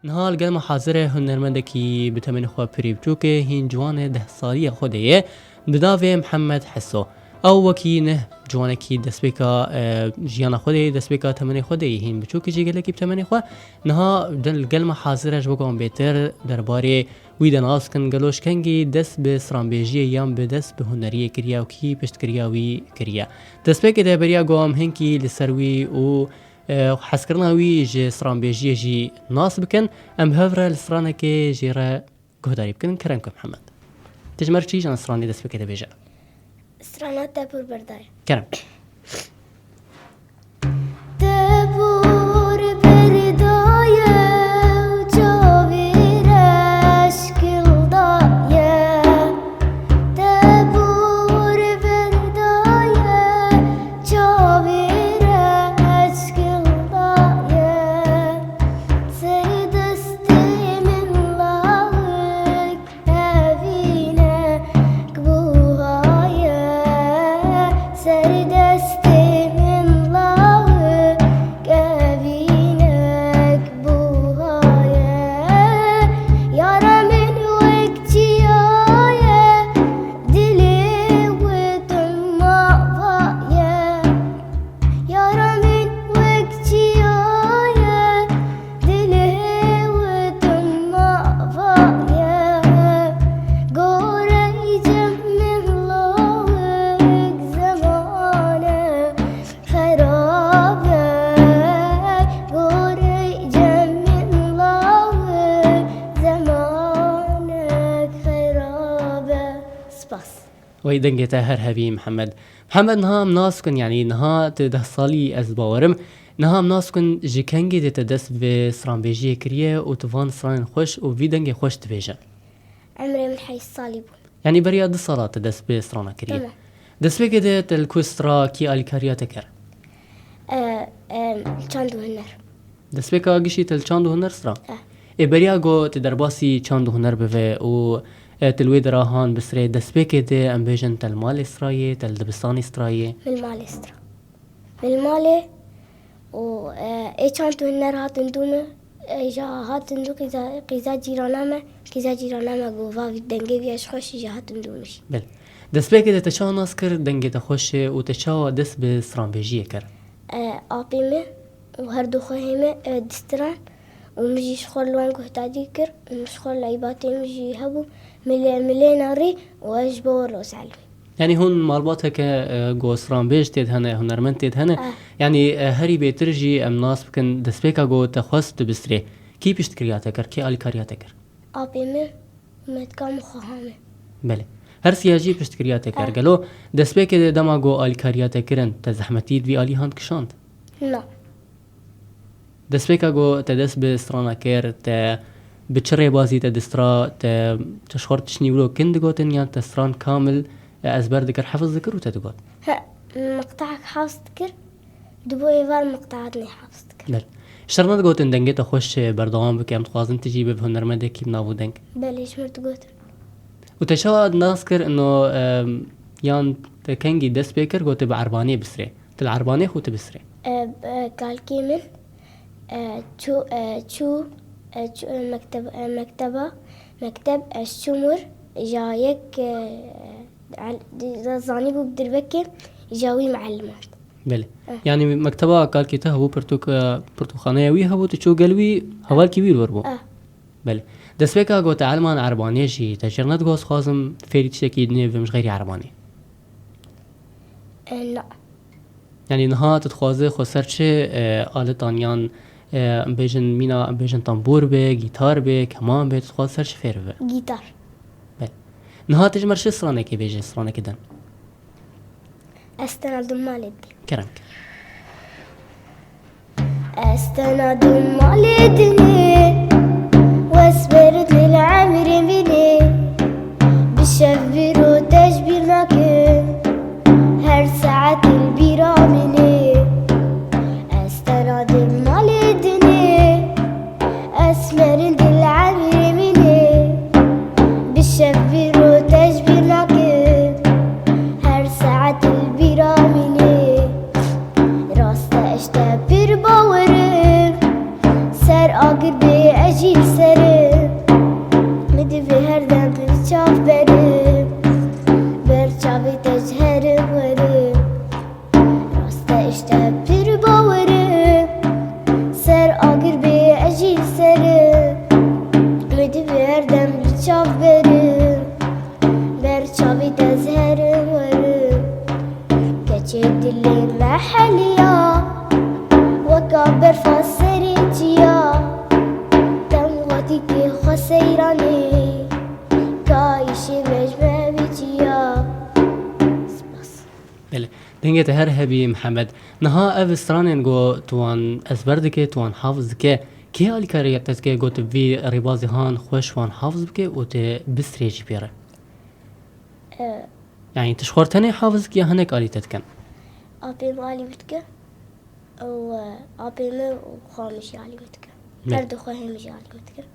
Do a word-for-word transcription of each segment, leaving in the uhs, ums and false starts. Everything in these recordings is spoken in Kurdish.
Niha li gel me hazir e hunermendekî bi temenê xwe pirî biçûk e, hîn ciwanê deh salî ya xwe de ye, bi navê Mihemed Heso. Ew wekî neh ciwanekî destpêka, e, jiyana xwe de ye, destpêka temenê xwe de ye, hîn biçûk e jî gelekî bi temenê xwe. Niha de-, li gel me hazir e, ji bo ku em bêtir derbarê wî de nas bikin, gelo ji kengî dest bi stranbêjiyê yan bi dest bi huneriyê kiriye û kî piştgiriya wî kiriye. Destpêkê de beriya ku em hinkî li ser wî û e, hezkirina wî ji stranbêjiyê jî nas bikin. Em bi hev re li stranekê jê re guhdarî bikin. Kerem ke Mihemed. Tu ji me re çi jî stranê destpêkê de bêje? Strana te pir berdaye. Kerem. Te pir berdaye û çavê re şkil daye. Te pir berdaye, çavê re eşkil daye. Ser destê min lawik evînek buha ye. Ser destê min lawik evînek buha ye. Yara min wek çiya ye, dilê wê tim mava ye. Yara min wek çiya ye, dilê wê tim mava ye. Gorey cem min lawik zemane xerab e, gorey cem min lawik zemanek xerab e. Spas. Wey dengê te her hevî Mihemed. Mihemed, niha em nas bikin, yanî niha tu deh salî ez bawerim. Niha em nas bikin ji kengê de te dest bi stranbêjiyê kiriye û tu van stranên xweş û vî dengê xweş dibêje? Emrê min heyşt salî bû. Yanî beriya du sala te dest bi strana kiriye. Tamam. Destpêkê de te li ku stra kî alîkariya te kir? E, e, çand û huner. Destpêka gişî te li çand û huner stra? E. Ê beriya ku te derbasî çand û huner bive û, e, te li wê dera han bisirê, destpêkê de em bêjin te li malê strayê, te li dibistanê strayê? Min malê stra. Min malê û, e, ê çand û huner hatin dû min, e, ja hatin dû qîza, qîza cîrana me, qîza cîrana me got, va vî dengê vî ya ji xweş e, ja hatin dû min jî. Belê. Destpêkê de te çawa nas kir, dengê te xweş e û te çawa dest bi stranbêjiyê kir? E, apê min û her du xwehê min, e, distiran û min jî ji xwe li wan guhdarî kir û min ji xwe leybatê min jî hebû, min lê, min lê nerî û ez ji bo we rozel bûm. Yanî hûn malbateke, e, ku stranbêj tê de hene, hunermend tê de hene. Ah. Yanî, e, herî bêtir jî em nas bikin, destpêka ku te xwest tu bistirê, kî piştgiriya te kir, kî alîkariya te kir? Apê min û metka min xweha min. Belê. Her siya jî piştgiriya te kir. Ah. Gelo destpêkê de dema ku alîkariya te kirin, te zehmetî di vî alî han dikişand? Na. Destpêka ku te dest bi strana kir, te bi çi rêbazî te distra, te, te ji xwe re tiştî wilo kin digotin yan te stran kamil, e, ezber dikir, hefiz dikir û te digot? He, miqtahek hefiz dikir, di bo êvar miqtahat nê hefiz dikir. Belê. Ji te re nedigotin dengê te xweş e, berdewam bike, em dixwazin tu jî bibe hunermendekî bi nav û deng? Belê, ji min re digotin. Û te çawa nas kir ino, em, yan te kengî dest pê kir, got tu bi erbanê bisirê? Tu li erbanê xwe tu bisirê? E, e, kalkê min, e, çû, e, çû, e, çû, e, mekteb, e, mekteba, mekteb, e, ez çûm wir, ja yek, e, el-, di-, zanîbû bi dirbekê, ja wî miellimand. Belê. Eh. Yanî mekteba kalkê te hebû, pirtûk, e, pirtûkxaneya wî hebû, tu çû gel wî, hevalkî wî li wir bû? Eh. Belê. Destpêka got te elman erbanê jî te jê re nedigot, dixwazim fêrî tiştekî dinê bibim ji xeyrî erbanê? E, na. Yanî niha tu dixwaze xwe ser çi, e, aletan yan, e, em bêjin mîna, em bêjin tambûr be, gîtar be, keman be, tu dixwaze ser çi fêr bibe? Gîtar. Belê. Niha tu ji me re çi stranekê bêje, stranekê din? Ez tena di malê dinê. Kerem ke. Ez tena di malê dinê, wes berit li emrê min ê. Bi şev bîr û te ji bîr nakim, her saet li bîra min ê. Ez tena di malê dinê, ez merin di li emrê min ê. Bi şev bîr û te ji bîr nakim, her saet li bîra min ê. Rast e, ez te pir bawer im, ser agir bê ez Serim, min divê her dem li çav berim, ber çavê te ji herim werim. Rast e, ji te pir bawerim, ser agir bê ez jî serim, min divê her dem li çav berim, ber çavê te ji herim werim. Keçê dilê me heliya, weka berfa serê çiya, dem watîkê xwe seyranê, ka îşê me ji me biciya. Spas. Belê. Dengê te her hebî Mihemed. Niha ev stranên ku tu wan ezber dike, tu wan hafiz dike, kê alîkariya te dike ku tu vî rêbazê han xweş wan hafiz bike û tu bistrê jî pê re? E, Yanî tu ji xwe tenê hafiz dikî ya hinek alî te dikin? Apê min alî min dike û, e, apê min û xwe min jî alî min dike. Belê. Her du xwe hê min jî alî min dikin.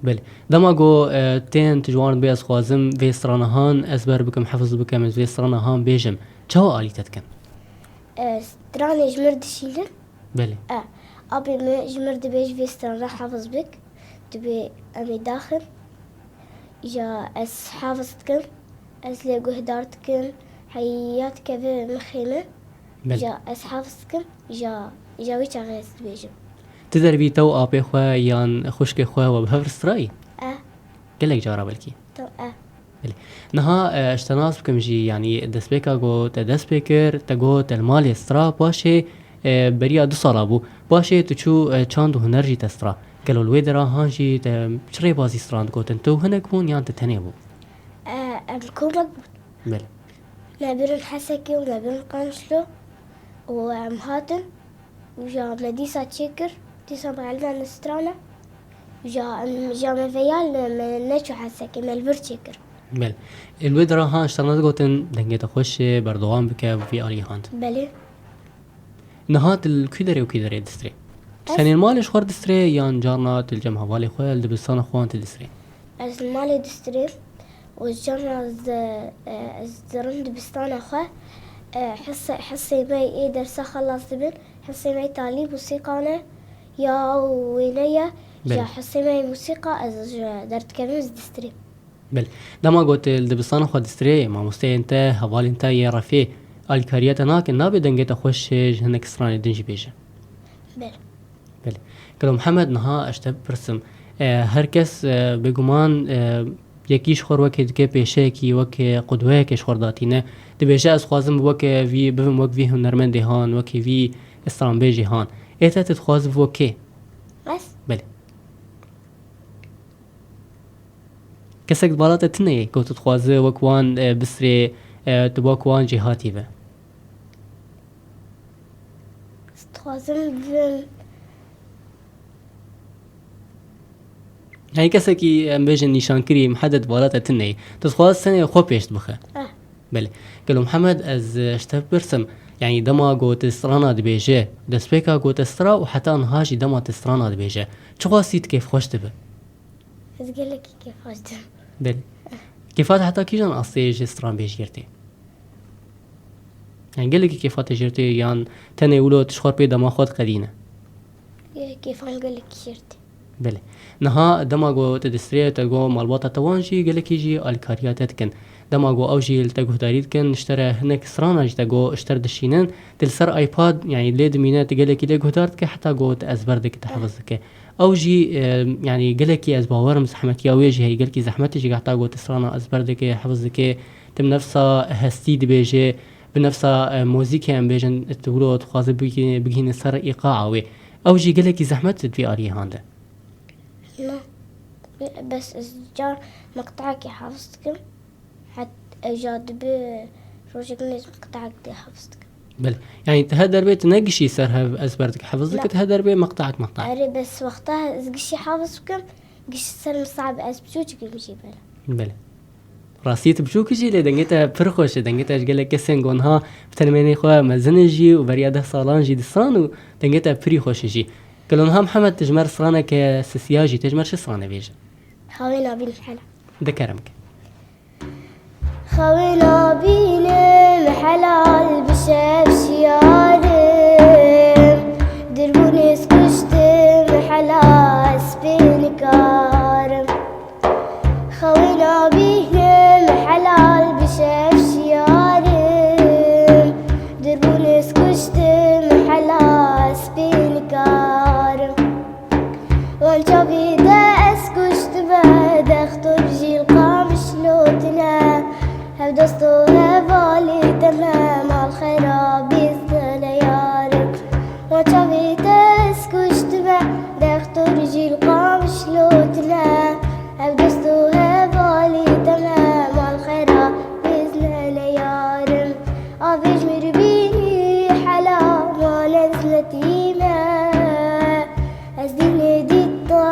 Belê. Dema ku, e, tên tu ji wan dibê ez xwazim vê strana han ezber bikim, hefiz bikim, ez vê strana han bêjim. Çawa alî te dikin? E, stranê ji mir dişînin. Belê. E, apê min ji mir dibê ji vê strana hefiz bik. Dibê em ê daxin. Ja ez hefiz dikim. Ez lê guhdar dikim. Heya dikeve mixê min. Belê. Ja ez hefiz dikim. Ja, ja wî çaxê ez dibêjim. Tu derbî te û apê xwe yan xwişkê xwe we bi hev re strayî? E. Gelek cara belkî. Tam, e. Belê. Niha, e, ez te nas bikim jî, yanî destpêka ku te dest pê kir, te got te li malê stra, paşê, e, beriya du sala bû. Paşê tu çû, e, çand û huner jî te stra. Gelo li wê dera han jî te çi rêbazî stran digotin? Tu hinek bûn yan tu tenê bû? E, em komek bûn. Belê. Me birin Hesekê û me birin Qamşlo û em hatin. Û ja me dîsa çêkir, dîsa me elda strana. Ja, ja me veya li me neçû Hesekê, me li vir çêkir. Belê. Ê, li wê dera han ji te re digotin, dengê te xweş e, berdewam bike, vî alî han. Belê. Niha tu li kî derê û kî derê distrê? Tu Ez tenê li malê ji xwe re distrê yan carna tu li cem hevalê xwe, li dibistana xwe tu distrê? Ez li malê distrêm û carna ez, e, ez dirim dibistana xwe. E, hise-, hisê me ê dersa xelas dibin. Hisê me talî musîqa ne ya wêne ye. Belê. Ya hisê me musîqa ez ji derdikevim ez distrêm. Belê. Dema got li dibistana xwe distrê, mamosteyên te, hevalên te yê refê alîkariya te nakin, nabê dengê te xweş e, ji hinek stranê din jî bêje. Belê. Belê. Gelo Mihemed, niha ez te bipirsim. E, her kes, e, bêguman, e, yekî ji xwe wekê dike pêşeyekî, wekê qudweyekê ji xwe datîne. Dibêje, ez xwazim wekê vî, bibim wek vî hunermendê han, wekî vî stranbêjê han. Ê te tu dixwazi bo kê? Ez? Belê. Kesek di bala te tune ye, ku tu dixwaze wek wan, e, bisrê, e, tu wek wan jêhatî be? Dixwazim bibim. Hey, kesekî, em bêjin nîşankirî, mihedet bala te tune ye. Tu dixwaz tenê xwe pêş dibixe. Eh. Belê. Gelo Mihemed, ez, e, ji te bipirsim. Yanî dema ku tu strana dibêje, destpêka ku tu stra û heta niha jî dema tu strana dibêje, çiqasî tu kêfxweş dibe? Ez gelekî kêfxweş dibim. Belê. Kêfa te heta kîjan astê ji stranbêjiyê re tê? Yani gelekî kêfa te jê re tê yan tenê wilo tu ji xwe re pê dema xwe diqedîne? Gelekî kêfa min gelekî jê re tê. Belê. Niha dema ku tu distrê te go malbata te wan jî gelekî jî alîkariya te dikin. Dema ku ew jî li te guhdarî dikin, ji te re hinek strana jî te go ji te re dişînin, tu li ser iPad, yani lê dimîne, tu gelekî lê guhdar dike, heta ku tu ezber dike, tu hefiz dike. Ew jî, e, yani gelekî ez bawer im zehmetiya wê jî heye, gelekî zehmetê jî heta ku tu strana ezber dike, hefiz dike, tu bi nefsa hestî dibêje, bi nefsa, e, muzîkê em bêjin, tu wilo dixwaze bigî-, bigihîne ser îqaa wê. Ew jî gelekî zehmet di vî aliyê hande. Na. Bes ez car meqtayekê hefiz dikim. Het ez ja dibe rojek nêz meqtayek dê hefiz dikim. Belê. Yani tu her derbê tu negişî ser hev ezber dike, hefiz dike, tu her derbê meqtayek meqtayek. Erê, bes wexta ez gişî hefiz bikim, gişî ser misab ez biçûçikim jî belê. Belê. Rastî tu biçûk jî lê dengê te pir xweş e. Dengê te ji gelek kesên ku niha bi tenê mênê xwe mezin in jî û beriya deh salan jî distran û dengê te pirî xweş e jî. Gelo niha Mihemed, tu ji me re straneke sisiya jî, tu ji me re çi strane bêje? Xawê nabîn hela. De kerem ke. Xawê nabînim helal bi şev şiyarim. Dirbûnê kuştim helal spê nika. Xewîna bînim helal bi şev şiyarim. Durbûn ez kuştim hela ez pê nikarim. Wan çavî de ez kuştime, dextor jî li qamiş lotine. Hev dost û hevalî te me mal xerabî zane yarim. Wan çavî de ez kuştime, dextor jî li qamiş lotine. Hev dost û hevalî te me mal xerabî zane yarim. Avêj mir bînî hela wan ez netîme. Ez dînê dît da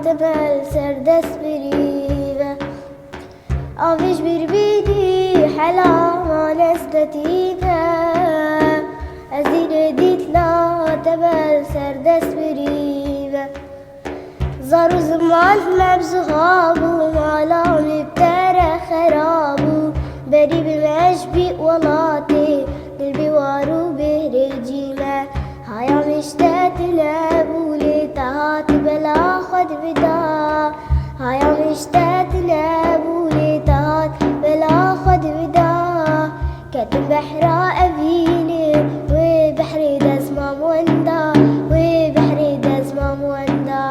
te bel ser dest birî ve. Avêj bir bînî hela wan ez netîme. Ez dînê dît la te bel ser dest birî ve. Zar û ziman me bi zixa bû, mala min bi te re xera bû. Berî bime ji bî welatê, dil bî war û bêhrêcî me. Haya min ji te tune bû, lê te hat bela xwe divida. Haya min ji te tune bû, lê te hat bela xwe divida. Ketim behra evînê, wê behrê dezmam wenda, wê behrê dezmam wenda.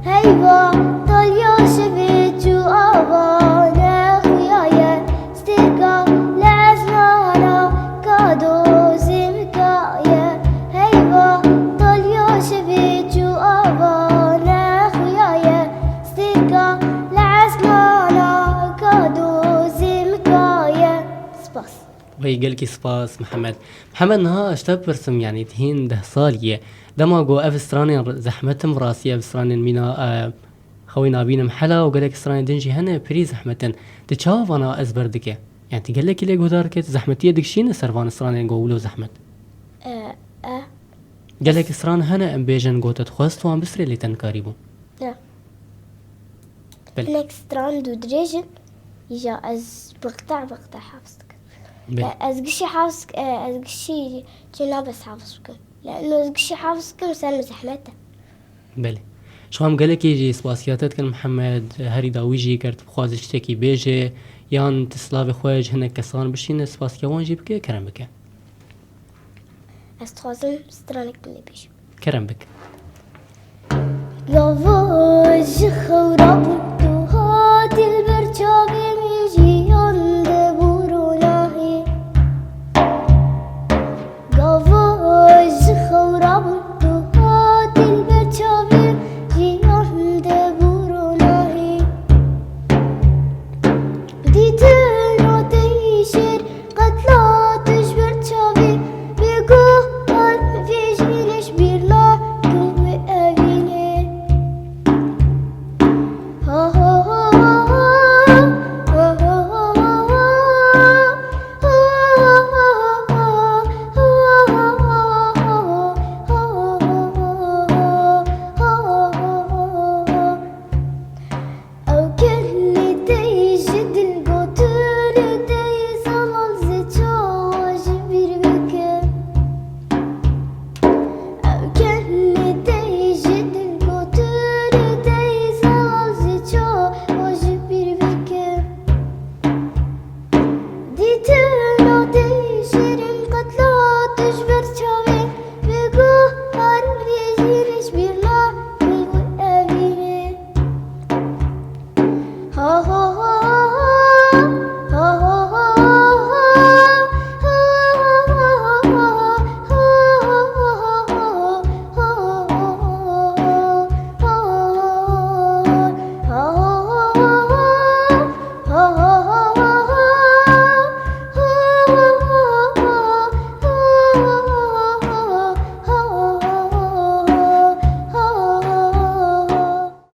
Heyva, taliya şevê çû ava nexuyaye. Stêrka li ezmana ka dozê min kaye. Heyva, taliya şevê çû ava nexuyaye. Stêrka li ezmana ka dozê min kaye. Spas. Wey gelkî spas Mihemed. Mihemed, niha ez ji te bipirsim, yanî tu hîn deh salî ye. Dema ku ev stranên r-, zehmet in, bi rastî ev stranên mîna, e, xewîna bînim hela û gelek stranên din jî hene, pirî zehmet in. Tu çawa vana ezber dike? Yanî tu gelekî lê guhdar dike, tu zehmetiyê dikişîne ser van stranên ku wilo zehmet? E, e. Gelek stran hene em bêjin ku te dixwest wan bisrê lê te nikarîbû. Ya. Belê. Hinek stran dû dirêj in, îja ez biqta biqta hafiz dikim. Belê. Ya, ez gişî hafiz, e, ez gişî çênabes hafiz bikim. Leno ez gişî hafiz bikim, ser min zehmet e. Belê. Ji xwe em gelekî jî spasiya te dikin Mihemed, herî dawî jî ger tu bixwaze tiştekî bêje, yan tu silavê xwe ji hinek kesan bişîne, spasiya wan jî bike, kerem bike. Ez dixwazim stranek din bêjim. Kerem bike. Gava ji